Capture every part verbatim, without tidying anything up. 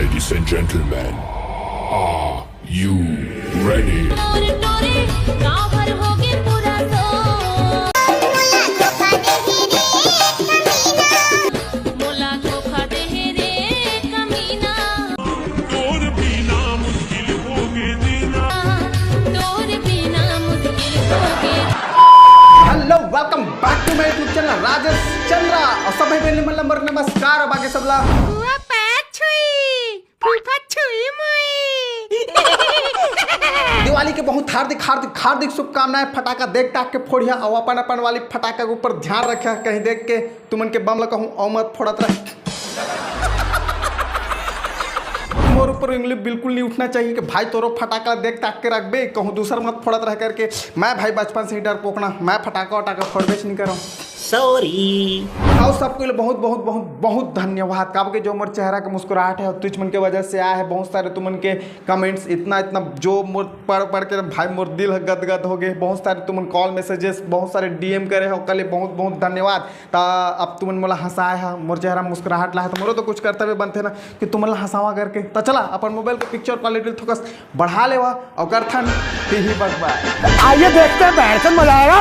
Ladies and gentlemen, are you ready? टोरे टोरे कावर होगे पूरा तो। मोला धोखा दे रे कमीना। तोर बिना मुश्किल होगे जीना। तोर बिना मुश्किल होगे। Hello, welcome back to my YouTube channel Rajesh Chandra. और सब भाई बहन मन ला मोर नमस्कार और बाकी सब ला दिवाली के बहुत हार्दिक हार्दिक हार्दिक शुभकामनाएं। फटाका देख ताक के फोड़िया और अपन अपन वाली फटाका के ऊपर ध्यान रखिया, कहीं देख के तुमन के बम ला कहूँ और मत फोड़त रहे। मोर ऊपर उंगली बिल्कुल नहीं उठना चाहिए कि भाई तोरो फटाका देख ताक के रखबे, कहूँ दूसर मत फोड़त रह करके। मैं भाई बचपन से ही डरपोकना, मैं फटाका वटाका फोड़बेच नहीं करूँ। सॉरी। और सबको लिए बहुत बहुत बहुत बहुत धन्यवाद, काबर के जो मोर चेहरा के मुस्कुराहट है और तुझ मन के वजह से आया है। बहुत सारे तुमन के कमेंट्स, इतना इतना जो मोर पढ़ पढ़ के भाई मोर दिल ह गदगद हो गए। बहुत सारे तुमन कॉल मैसेजेस, बहुत सारे डीएम करे हो, ओकर लिए बहुत बहुत धन्यवाद। ता अब तुमन मोला हंसाए हा, मोर चेहरा मुस्कुराहट ला है, तो मोरो तो कुछ कर्तव्य बनथे ना कि तुमन ला हंसावा करके। तो चला अपन मोबाइल के पिक्चर क्वालिटी थोकस बढ़ा लेवा और करथन पीही बकबा। आइए देखते हैं, बहन से मजा आएगा।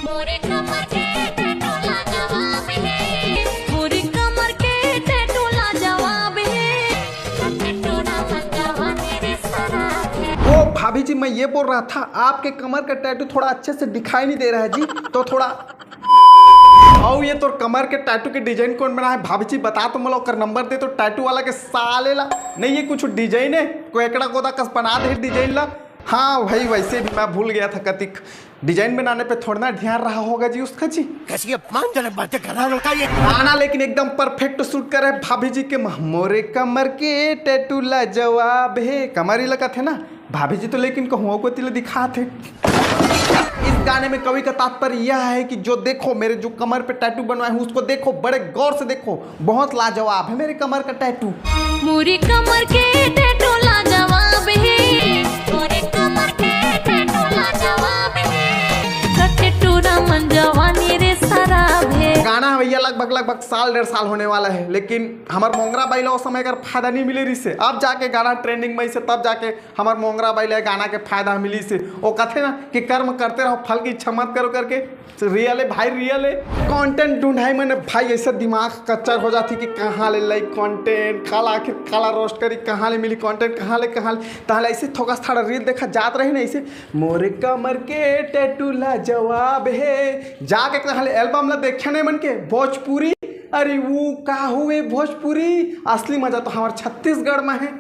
मोरे कमर के टैटू लाजवाब है, मोरे कमर के टैटू लाजवाब है, टैटू ना पंजाबा मेरे सराब है। ओ भाभी जी, मैं ये बोल रहा था, आपके कमर का टैटू थोड़ा अच्छे से दिखाई नहीं दे रहा है जी, तो थोड़ा। अउ ये तोर कमर के टैटू के डिजाइन कौन बना है? भाभी जी बता तो मोला ओकर नंबर दे तो टैटू वाला के साले ला। नहीं ये कुछ डिजाइन है, कोई एकड़ा गोदा कस बना दे डिजाइन ला। हाँ भाई, वैसे भी मैं भूल गया था कतिक डिजाइन बनाने पे थोड़ा ना ध्यान रहा होगा जी उसका जी। कैसी अपमानजनक बातें कर रहा है लड़का ये। गाना लेकिन एकदम परफेक्ट सूट करे भाभी जी के। मोरे कमर के टैटू ला जवाब है, कमर ही लगत है ना। भाभी जी तो लेकिन कहूँ कोती ले दिखात है। इस गाने में कवि का तात्पर्य यह है कि जो देखो मेरे जो कमर पे टैटू बनवाए हूँ उसको देखो, बड़े गौर से देखो, बहुत लाजवाब है मेरे कमर का टैटू। मोरे कमर के टैटू लाजवाब है, मोरे कमर के टैटू लाजवाब है, टैटू ना मन जवानी रे सराब है। गाना भैया लगभग लगभग साल डेढ़ साल होने वाला है, लेकिन हमार मोंगरा बाई ला उस समय अगर फायदा नहीं मिले रही से, अब जाके गाना ट्रेंडिंग में से, तब जाके हमर मोंगरा बाई ला गाना के फायदा मिली से। वो कथे ना कि कर्म करते रहो, फल की इच्छा मत करो करके। रियल है भाई, रियल है। कंटेंट ढूंढाई मैंने भाई, ऐसे दिमाग कच्चा हो जाती कि कहाँ ले लाई कंटेंट, काला आखिर काला रोस्ट करी, कहाँ ले मिली कंटेंट, कहाँ ले, कहाँ ले। ताहले ऐसे थोका थाड़ा रील देखा जात रही ना, ऐसे मोरे कमर के टैटू ला जवाब है। जाके कहाँ ले एल्बम ला देखे नहीं मन के भोजपुरी। अरे वो का हुए भोजपुरी, असली मजा तो हमार छत्तीसगढ़ में है।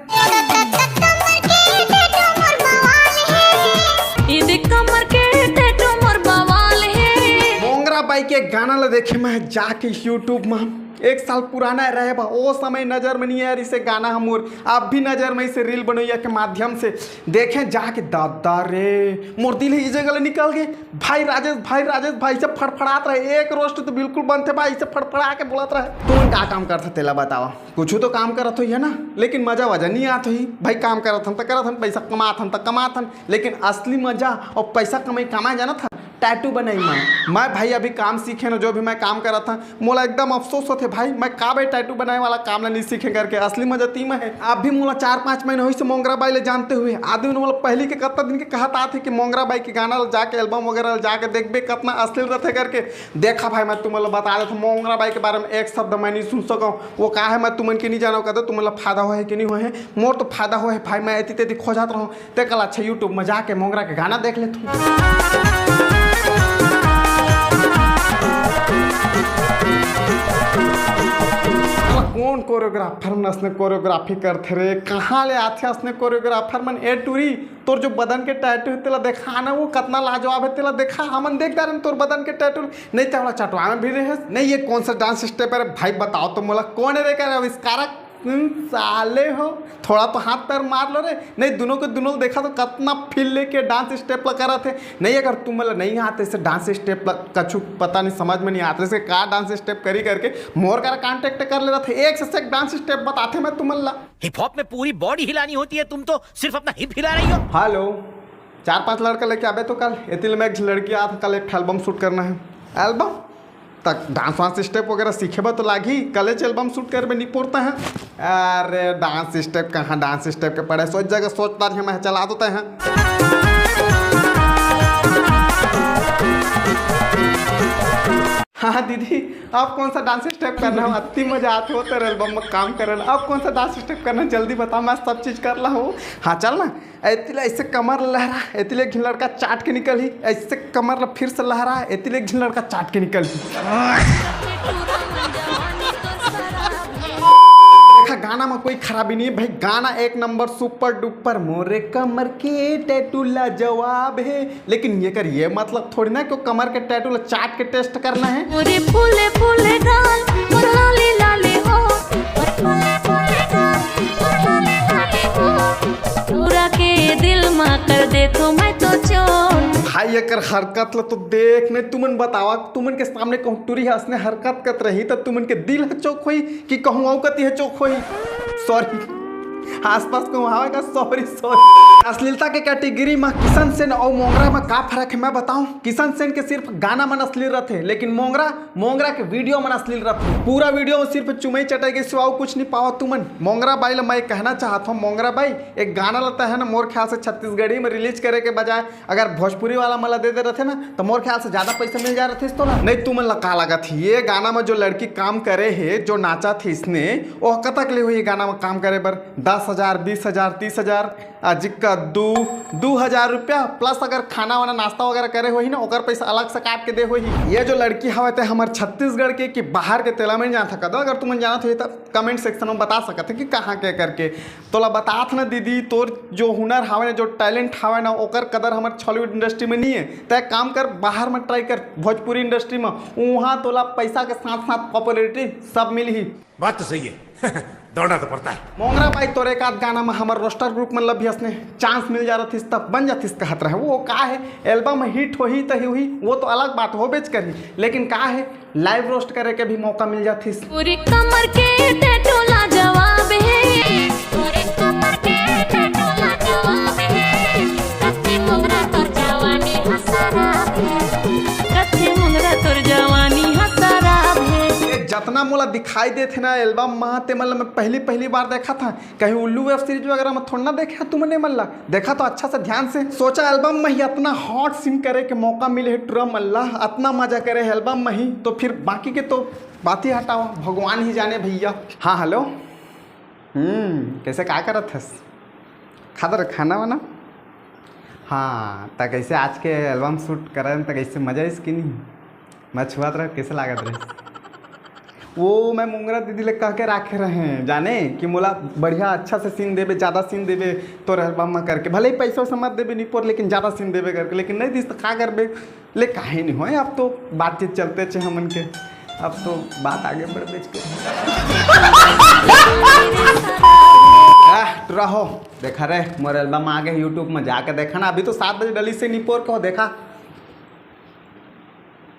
ये देख कमर के टैटू मोर बवाल है। मोंगरा बाई के गाना ला देखे मैं जाके YouTube में, एक साल पुराना रहे बा, ओ समय नजर में नहीं आय रहिसे गाना हमर, अब भी नजर में इसे रील बनोइया के माध्यम से देखे जाके। दादा रे, मोर दिल ही जगह ले निकल गए। भाई राजेश, भाई राजेश, भाई से फड़फड़ात रहे, एक रोस्ट तो बिल्कुल बनथे भाई से फड़फड़ा के बोलत रहे। तुमन का काम करथा तेला बतावा, कुछ तो काम करत होइया ना, लेकिन मजा वजा नहीं आत होही। भाई काम करत हन त करत हन, पैसा कमात हन त कमात हन, लेकिन असली मजा और पैसा कमाई कमाए जानत हन टैटू बनाई में। मैं भाई अभी काम सीखे न, जो भी मैं काम करत हन, मोला एकदम अफसोस होथे भाई, मैं का भाई टैटू बनाए वाला काम ला नहीं सीखे करके। असली मजा ती में है। अभी मोला चार पाँच महीना होइसे मोंगरा बाई ले जानते हुए, आदमी मोला पहली के कतना दिन के कहत आथे कि मोंगरा बाई के गाना ला जाके एल्बम वगैरह ला जाके देखबे, कतना अश्लील रहथे करके। देखा भाई, मैं तुमन ला बता देता, मोंगरा बाई के बारे में एक शब्द मैं नहीं सुन सकूँ। वो का है मैं तुमन के नहीं जानव, कहते तुमन ला फायदा होहे कि नहीं होहे। मोर तो फायदा होहे भाई, मैं एती तेती खोजत रहूँ, ते कल अच्छा YouTube में जाके मोंगरा के गाना देख लेथूँ। साला कौन कोरियोग्राफर मन असने कोरियोग्राफी करथे रे? कहाँ ले आथे असने कोरियोग्राफर मन? ए टूरी, तोर जो बदन के टैटू है तेला देखा ना, वो कतना लाजवाब है, तेला देखा, हमन देख डारेन तोर बदन के टैटू। नहीं ते ओला चटवा में भी रहे। नहीं ये कौन सा डांस स्टेप है रे भाई, बताओ तो मोला, कौन है रे कर आविष्कारक? हम्म, साले हो, थोड़ा तो हाथ पैर मार लो रे। नहीं, दोनों के दोनों देखा तो कतना फील लेके डांस स्टेप ला करत है। नहीं, अगर तुमन ला नहीं आते से डांस स्टेप ला, कछु पता नहीं, समझ में नहीं आते से का डांस स्टेप करी करके मोर करा कॉन्टेक्ट कर ले रहते। एक से एक डांस स्टेप बताथे मैं तुमन ला। हिप हॉप में पूरी बॉडी हिलानी होती है, तुम तो सिर्फ अपना हिप हिला रही हो। हेलो, चार पांच लड़का लेके आबे तो कल, एतिल में एक लड़की आत, कल एक एल्बम शूट करना है। एल्बम? तक डांस वांस स्टेप वगैरह सीखे बर तो लागही, कलेच एल्बम शूट करबे निपोर तैं ह। अरे डांस स्टेप कहाँ, डांस स्टेप के पड़े सोच जगह सोचता रही मैं, चला तो तैं ह। हाँ दीदी, अब कौन सा डांस स्टेप करना हो? अति मजा आते हो तेरे एल्बम में काम करन। अब कौन सा डांस स्टेप करना, जल्दी बता, मैं सब चीज कर ला हूँ। हाँ चल ना, एतिले ऐसे कमर लहरा, एतिले एक झिन लड़का चाट के निकलही, ऐसे कमर ला फिर से लहरा, एतिले एक झिन लड़का चाट के निकलही। देखा गाना में कोई खराबी नहीं है भाई, गाना एक नंबर सुपर डुपर। मोरे कमर के टैटू ला जवाब है, लेकिन एकर ये मतलब थोड़ी ना कि वो कमर के टैटू ला चाट के टेस्ट करना है। मोरे फूले फूले गाल, मोर लाली लाली होठ, मोर फूले फूले गाल, मोर लाली लाली होठ, टूरा के दिल मा कर देथों मैं तो चोट। भाई एकर हरकत ला तो देख ने, तुमन बतावा, तुमन के सामने कहूँ टूरी ह असने हरकत करत रही त तुमन के दिल ह चोक होही कि कहूँ अउ कती ह चोक होही? सॉरी, आसपास कहूँ हवय का? Sorry sorry. अश्लीलता के कैटेगरी म किशन सेन अउ मोंगरा म का फर्क हे मैं बताऊं? किशन सेन के सिर्फ गाना मन अश्लील रथे, लेकिन मोंगरा, मोंगरा के वीडियो मन अश्लील रथे। पूरा वीडियो म सिर्फ चुमई चटाई के सिवा अउ कुछ नहीं पावा तुमन। मोंगरा बाई ल मैं कहना चाहत हूँ, मोंगरा बाई, एक गाना ल तैं ह ना मोर ख्याल से छत्तीसगढ़ी म रिलीज करे के बजाय अगर भोजपुरी वाला मन ला दे दे रथे ना, तो मोर ख्याल से ज्यादा पैसा मिल जा रथे तोला। नहीं तुमन ला का लागत हे, ये गाना में जो लड़की काम करे हे, जो नाचत हे इसने, ओह कतक ले होही ये गाना में काम करे बर? दस हजार, बीस हजार, तीस हजार, अजिक्का दू, दू हजार रुपया plus अगर खाना वाना नाश्ता वगैरह करे होही ना, ओकर पैसा अलग से काट के दे होही। ये जो लड़की हवय ते हमर छत्तीसगढ़ के कि बाहर के, तेला मैं जानत कदो, अगर तुमन जानत होही त कमेंट सेक्शन में बता सकत हे कि कहाँ के करके। तोला बतात ना दीदी, तोर जो हुनर हावय ना, जो टैलेंट हावय ना, ओकर कदर हमर छॉलीवुड इंडस्ट्री में नहीं है। तै काम कर, बाहर में ट्राई कर, भोजपुरी इंडस्ट्री में, वहाँ तोला पैसा के साथ साथ पॉपुलैरिटी सब मिलही। बात तो सही है। दौड़ना तो पड़ता है। मोंगरा बाई, तोर एक आध गाना में हमर रोस्टर ग्रुप मन ला भी असने चांस मिल जा रथिस, तब बन जाथिस कहत रहे। वो का है, एल्बम हिट होही तही होही, वो तो अलग बात होबेच करही, लेकिन का है, लाइव रोस्ट करे के भी मौका मिल जाथिस। पूरी कमर के टैटू लाजवाब हे, पूरी कमर के टैटू लाजवाब हे। कच्ची मोंगरा तोर जवानी ह शराब हे, कच्ची मोंगरा तोर जवानी ह शराब हे। ये जतना मोला दिखाई देथे ना एल्बम म, ते मन ल मैं पहली पहली बार देखत हंव। कहीं उल्लू वेब सीरीज वगैरह में थोड़ा ना देखे हंव तुमन मन ला। देखा तो अच्छा से ध्यान से, सोचा एल्बम में ही अतना हॉट सीन करे के मौका मिले हे टूरा मन ला, अतना मजा करे हे एल्बम में ही, तो फिर बाकी के तो बात ही हटाओ, भगवान ही जाने भैया। हाँ हेलो, हम्म, कैसे का करत हस? खादर खाना वाना? हाँ, त कैसे आज के एल्बम शूट करन त कैसे मजा आइस कि नहीं? मैं छुआत रहे, कैसे लागत रहे? वो मैं मोंगरा दीदी ले कह के राखे रहे, जाने कि मोला बढ़िया अच्छा से सीन देबे, ज्यादा सीन देबे तोर एल्बम में करके, भले ही पैसा वैसा मत देबे निपोर, लेकिन ज्यादा सीन देबे करके, लेकिन नहीं दिस त का करबे? ले काहे नहीं होय, अब तो बातचीत चलते छे हमन के, अब तो बात आगे बढ़बेच के। आह, टूरा हो, देखा रे, मोर एल्बम आ गे YouTube में, जाके देखा ना, अभी तो सात बजे डली से निपोर को देखा।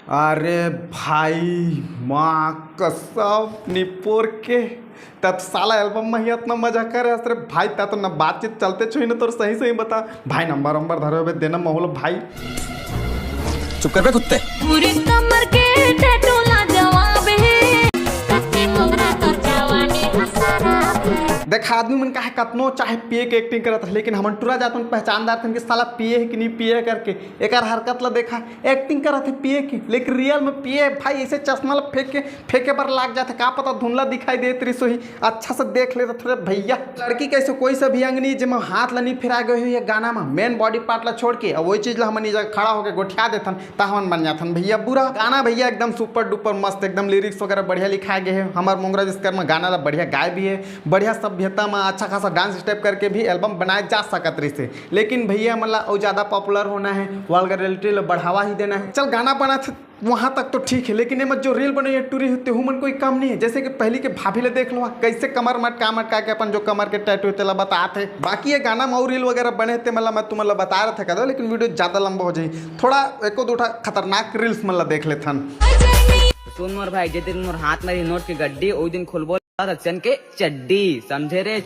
अरे भाई, माँ कसम, निपोर के, त तो साला एल्बम में ही अतना मजा करे हस रे भाई, त तो न बातचीत चलते छुई न तोर, सही सही बता भाई, नंबर वंबर धरे होबे देना महू ल भाई। चुप कर बे कुत्ते। पूरी कमर के टैटू लाजवाब हे, कच्ची मोंगरा तोर जवानी ह शराब हे। देख आदमी मन काहे कतनो चाहे पिए के एक्टिंग करत रहे, लेकिन हमन टूरा जात मन पहचानदार थन कि साला पिए हे कि नहीं पिए हे करके। एकर हरकत ला देखा, एक्टिंग करत हे पिए के, लेकिन रियल में पिए हे भाई, ऐसे चश्मा ला फेंक के, फेंके बर लाग जाथे, का पता धुंधला दिखाई देत रिस होही, अच्छा से देख लेत रहे भैया। लड़की कैसे कोई सा भी अंग नहीं जेमा हाथ ला नहीं फिरा गए हो ये गाना में, मेन बॉडी पार्ट ला छोड़ के, अब वही चीज ला हमन ये जगह खड़ा होके गोठिया देथन, त हमन बन जाथन भैया बुरा। गाना भैया एकदम सुपर डुपर मस्त, एकदम लिरिक्स वगैरह बढ़िया लिखाए गए हे, हमर मोंगरा विश्वकर्मा गाना ला बढ़िया गाए भी हे, बढ़िया सभ्यता में अच्छा खासा डांस स्टेप करके भी एल्बम बनाए जा सकत रहिसे। लेकिन भैया मन ला अउ ज्यादा पॉपुलर होना है, वल्गैरिटी ला बढ़ावा ही देना है। चल गाना बनाथे वहां तक तो ठीक है, लेकिन एमा जो रील बने हे टूरी हे तेहू मन कोई कम नहीं है। जैसे कि पहली के भाभी ला देख लो, कैसे कमर मटका मटका के अपन जो कमर के टैटू हे तेला बतात हे। बाकी ये गाना में अउ रील वगैरह बने हे ते मन ला मैं तुमन ला बता रहा था कदो, लेकिन वीडियो ज्यादा लंबा हो जाही। थोड़ा एको दो ठा खतरनाक रील्स मन ला देख लेथन। सुन मोर भाई, जे दिन मोर हाथ में रही नोट के गड्डी, ओई दिन खोलबो रचन के चड्डी, समझे रे?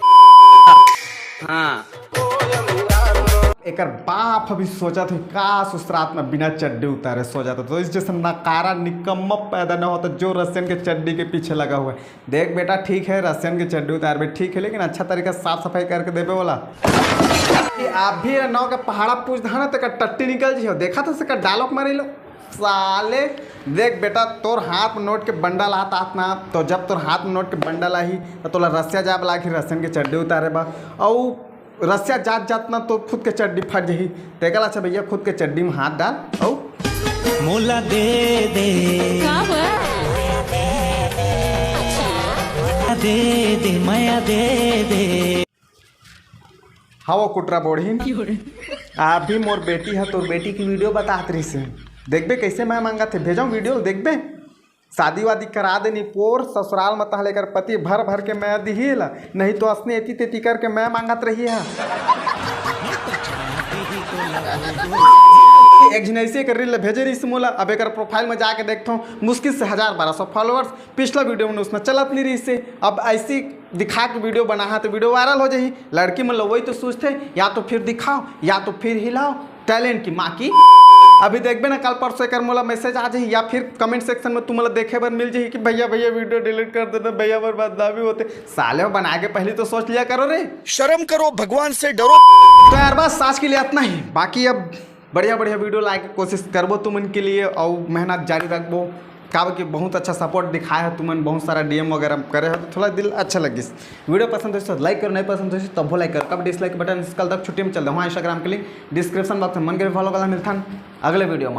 हाँ। एकर बाप अभी सोचत हे का सुसरात में बिना चड्डी उतारे सो जाता, तो इस जैसे नकारा निकम्मा पैदा न होता जो रसियन के चड्डी के पीछे लगा हुआ है। देख बेटा, ठीक है रसियन के चड्डी उतारबे, ठीक है, लेकिन अच्छा तरीका से साफ सफाई करके देबे वाला। ये आप भी नौ के पहाड़ा पूछ धाना तो टट्टी निकल जी हो, देखा तो सका डायलॉग मारे लो साले। देख बेटा, तोर हाथ में नोट के बंडल आत आत ना, तो जब तोर हाथ में नोट के बंडल आही तो तोला रसिया जाब लागी रसियन के चड्डी उतारे बा। अउ रसिया जात जात ना तो खुद के चड्डी फट जही। तेकला अच्छा भैया, खुद के चड्डी में हाथ डाल। अउ मोला दे दे, का बा? दे दे, मया दे दे। हवो कुटरा बोढ़िन, अभी मोर बेटी ह तोर बेटी की वीडियो बतात रहिस हे। देखबे कैसे मैं मांगत हे, भेजो वीडियो देखबे। शादी वादी करा देनी पोर ससुराल में, तहले कर पति भर भर के मैं दिही ला, नहीं तो असने एती तेती करके मैं मांगत रही है। एक झन ऐसे कर रील भेजे रहिस मोला, अब एकर प्रोफाइल में जाके देखथों, मुश्किल से हजार बारह सौ फॉलोअर्स। पिछला वीडियो में उसने चलत नहीं रहिस हे, अब ऐसी दिखा के वीडियो बनाहा तो वीडियो वायरल हो जाही। लड़की मन ल वही तो सोचथे, या तो फिर दिखाओ या तो फिर हिलाओ, टैलेंट की माँ की। अभी देखबे ना, कल परसों एकर मोला मैसेज आ जाही या फिर कमेंट सेक्शन में तुमला देखे बर मिल जाही कि भैया भैया वीडियो डिलीट कर देना भैया, बर बदनामी होथे। साले हो, बना के पहली तो सोच लिया करो रे। शर्म करो, भगवान से डरो। तो यार बस आज के लिए इतना ही, बाकी अब बढ़िया बढ़िया वीडियो लाए के कोशिश करबो तुमन के लिए और मेहनत जारी रखबो, काबर कि बहुत अच्छा सपोर्ट दिखाए हो तुमन, बहुत सारा डीएम वगैरह करे हो तो थोड़ा दिल अच्छा लगिस। वीडियो पसंद होइस तो लाइक करो, नहीं पसंद होइस तो तभो लाइक करो। कब डिसलाइक बटन कल तक छुट्टी में चल दे। हाँ, इंस्टाग्राम के लिंक डिस्क्रिप्शन बॉक्स में, मन के फॉलो करला। मिलथन अगले वीडियो में।